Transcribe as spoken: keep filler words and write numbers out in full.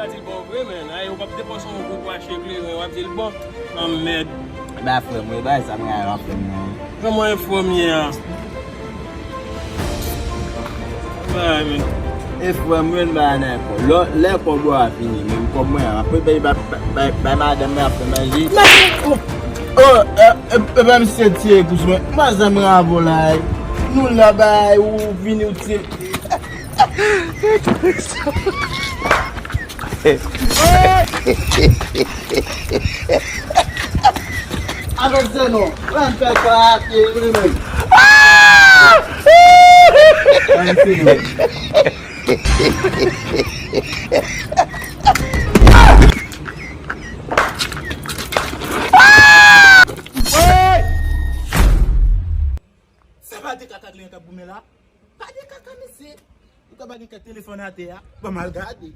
Di l bon vre, men. Ay, ou p ap depanse yon gwo kwache kleren, w ap di l bon. Anmèd. Ba frè m, wi, bay sa mwen a w ap fè m nan. Kòman enfòm ye a? Bay, men. E frè m, wi, bay nan kò. Lò, lè kòb ou a fini, menm kòb mwen a, apre bay, bay, bay, bay madanm mwen ap fè manje. Oh, e, e, e pa misye tiye kous mwen. Mwen zanmi avò la, e. Nou la bay, ou vini, ou tiye. Avanse non, pran fè pa ate, vre menm. Avanse non. Sa pa de kaka kliyan k ap goumen la? Pa de kaka, mesye. Ou ka pa gen kèk telefòn atè a? Ban m al gade.